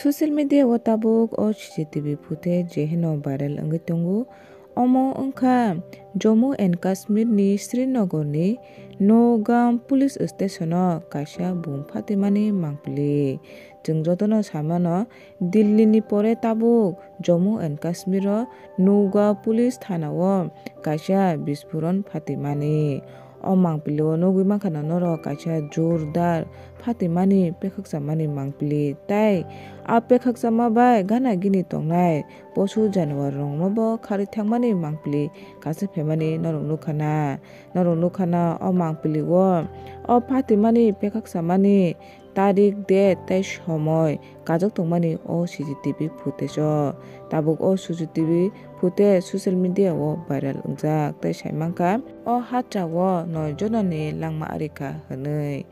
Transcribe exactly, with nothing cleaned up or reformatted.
Social media o tabuk o C C T V footage je hino viral wngwi tongo. Omo wngkha Jammu and Kashmir ni Srinagar ni Nowgam police station o kaisa bum phatimani mangpili. Chwng jotono samano Delhi ni pore tabuk Jammu and Kashmir o Nowgam police thana o kaisa bispuron phatimani. O mangpili o nugwi mankha na norok kaisa jordar phatimani pekhaksamani mangpili, tei a pekhaksama bai gana gini tongnai posu januar rokno bo kharwi thangmani mangpili kaisa phaimani norok nukha na. Norok nukha na o mangpili o o phatimani pekhaksamani tarik, date tei somoi kajak tongmani o C C T V footage o. Tabuk o C C T V footage social media o viral wngjak tei sai mankha o hacha o noi jonani langma arikha hwnwi.